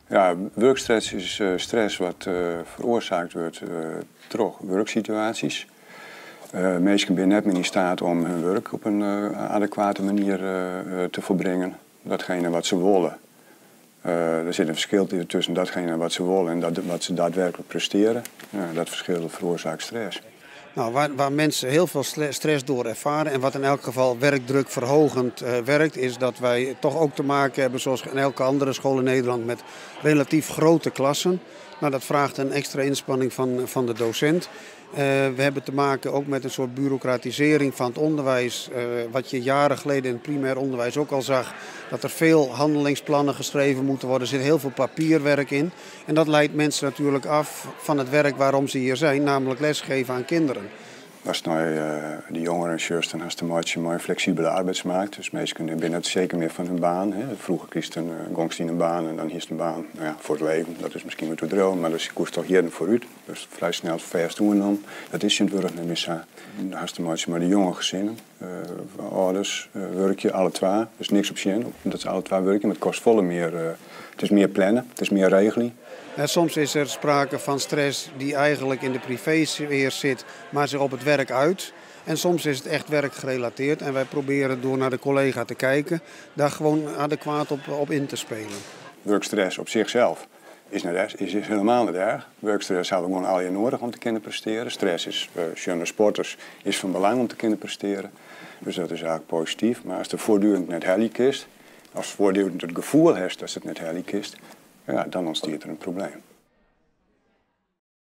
Ja, wurkstress is stress wat feroarsake wurdt troch wurksituaasjes. Minsken binne net mear yn steat om hun wurk op in adekwate manier te folbringen. Datgene wat se wolle. Der sit in ferskil tusken datgene wat se wolle en dat wat se daadwerklik prestearje. Ja, dat ferskil feroarsaket stress. Nou, waar mensen heel veel stress door ervaren en wat in elk geval werkdruk verhogend werkt, is dat wij toch ook te maken hebben, zoals in elke andere school in Nederland, met relatief grote klassen. Nou, dat vraagt een extra inspanning van de docent. We hebben te maken ook met een soort bureaucratisering van het onderwijs. Wat je jaren geleden in het primair onderwijs ook al zag. Dat er veel handelingsplannen geschreven moeten worden. Er zit heel veel papierwerk in. En dat leidt mensen natuurlijk af van het werk waarom ze hier zijn. Namelijk lesgeven aan kinderen. Ast nei de jongeren sjochst, dan hast te meitsjen mei in fleksibele arbeidsmarkt. Dus minsken binne net seker mear fan hun baan. Hè. Froeger krigest in, gongst yn in baan en dan hiest in baan, no ja, foar it leven. Dat is miskien wat oerdreaun, mar dus koest toch jierren foarút. Dus frij snel fêst oernommen. Dat is tsjintwurdich net mear sa. Dan hast te meitsjen mei de jonge gesinnen. Âlders wurkje alle twa. Dus niks op tsjin dat se alle twa wurkje, mar it kostet folle mear. It is mear planne, it is mear regeljen. En soms is er sprake van stress die eigenlijk in de privésfeer zit, maar zich op het werk uit. En soms is het echt werkgerelateerd en wij proberen door naar de collega te kijken, daar gewoon adequaat op in te spelen. Wurkstress op sichsels is net erch, is hielendal net erch. Wurkstress ha we gewoan allegear nedich om te kinnen prestearjen. Stress is, sjoen sporters, is fan belang om te kinnen prestearjen. Dus dat is eigentlik posityf. Mar ast it foartdurend net helje kinst, ast foartdurend it gefoel hast datst it net helje kinst, ja, dan ûntstiet der in probleem.